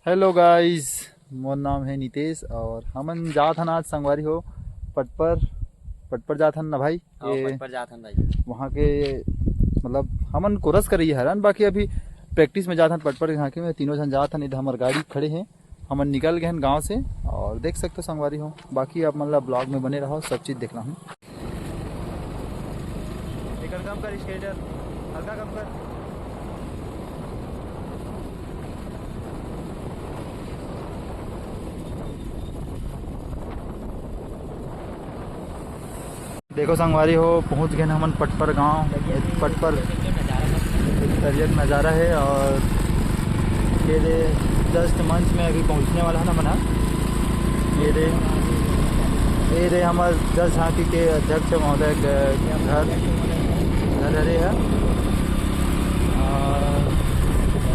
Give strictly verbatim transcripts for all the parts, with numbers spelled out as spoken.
Hello guys, मोर नाम है नितेश और हमन जात हन आज संगवारी हो पटपर। पटपर जात हन ना भाई? हाँ, ये पटपर जात हन भाई। वहाँ के मतलब हमन कोरस करइया हरन, बाकी अभी practice में जात हन पटपर के झांकी में। तीनों झन जात हन, इधर हमर गाड़ी खड़े हैं, हमन निकल गए हन गाँव से। और देख सकते हो संगवारी हो, बाकी आप मन ला vlog में बने रहो, सब चीज़ देखना हूँ। एकर कम कर, स्केटर हल्का कम कर। देखो संगवारी हो, पहुंच गए हमन पटपर गांव, पटपर तरिया के नज़ारा है। और ये दे just मंच में अभी पहुंचने वाला है ना मना। ये दे, ये दे हमर जस झांकी के अध्यक्ष महोदय के घर, घर हरे है। और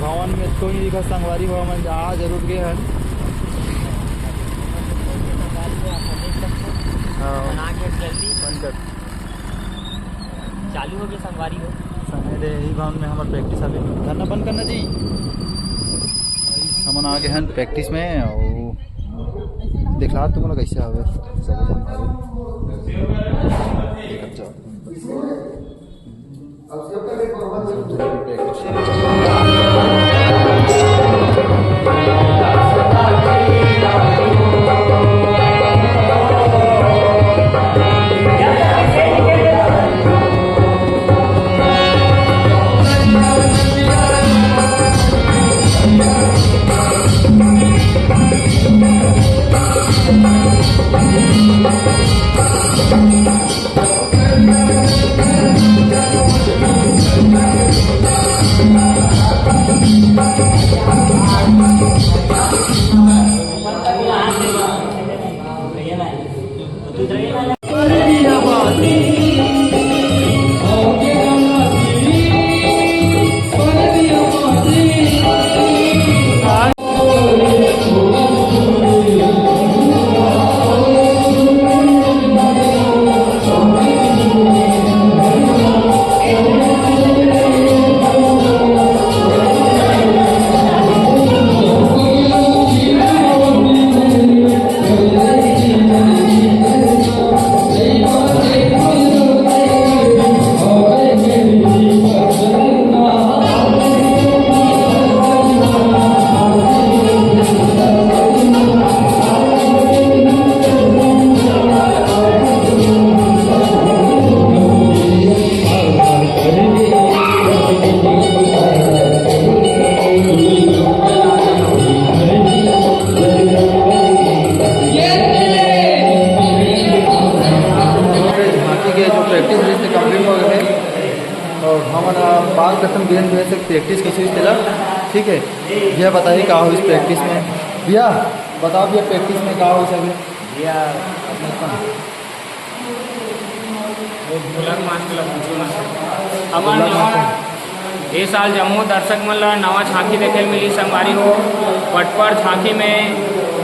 भवन में तो नहीं दिखा संगवारी हो, हमन जा जरूर गए हन। हाँ। बना के जल्दी बंद कर। चालू हो गया संगवारी हो। समय दे, यही भवन में हमर practice अभी। करना बंद करना जी। हमन आ गए हैं practice में और दिखला तुमन ला कैसे हवे। देखत जाओ। झांकी के जो practice रहिस ते complete हो गए हे। और हमन ह बात करथन बीरेन भैया से, practice कैसे होइस तेला। ठीक है भैया, बताइए का होइस practice में। भैया बताओ भैया, practice में का होइस अभी? भैया, अपने कौन? वो ढोलक master ला पूछो ना। हमर ढोलक नवा master। ए साल जम्मो दर्शक मन ला नवा झांकी देखे ल मिली संगवारी हो। पटपर झांकी में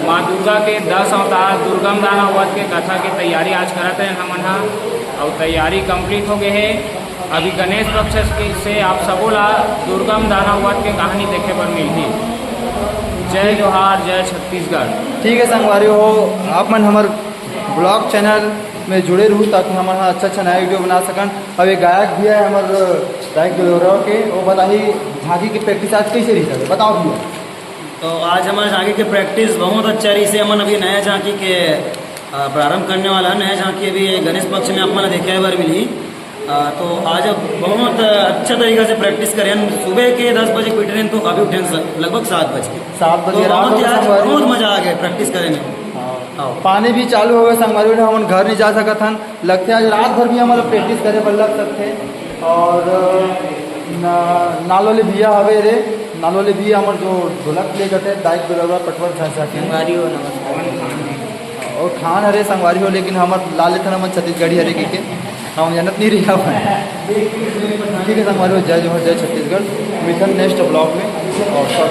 माँ दुर्गा के दस अवतार दुर्गम दानव वध के कथा के तैयारी आज करत हन हमन ह, अउ तैयारी complete हो गए हे। अभी गणेश पक्ष के, से आप सबो ला दुर्गम दानव वध के कहानी देखे बर मिलही। जय जोहार, जय छत्तीसगढ़। ठीक है संगवारी हो, आप मन हमर vlog channel में जुड़े रहू, ताकि हमन ह अच्छा अच्छा नया video बना सकन। अब एक गायक भी है हमर गायक दुलौरा के, वो बताही झांकी के practice आज कैसे रही सके, बताओ भैया। तो आज हमर झांकी के practice बहुत अच्छा रही से हमन अभी नया झांकी के, अ, प्रारंभ करने वाला है। नया झांकी अभी गणेश पक्ष में आप मन देखे बर मिली। अ, तो आज बहुत अच्छा तरीका से practice करे हन। सुबह के दस बजे के बैठे रहेन तो अभी उठे हन स-, लगभग सात बजे। सात बजे तो रात बहुत हो गए यार, संगवारी। बहुत मजा आ गया practice करे में। हाँ। हाँ। पानी भी चालू हो गए संगवारी, हमन घर नहीं जा सकत हन। लगथे आज रात भर भी हमन practice करे बर लग सकथे। और ना-, नाल वाले भैया हवे रे, नाल वाले भैया हमर जो ढोलक play करथे, दाई दुलौरा पटवर झांसा के। संगवारी हो, नमस्कार। और खान हरे संगवारी हो, लेकिन हमर ला लेथन हमन छत्तीसगढ़ी हरे कहिके, हम जानत नहीं रही अपन। ठीक है संगवारी हो, जय जोहार, जय छत्तीसगढ़। मिलथन next vlog में। और सब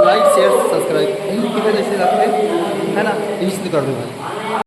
like, share, subscribe यही किधर ऐसे लगते हैं, है ना, यही से कर दो भाई।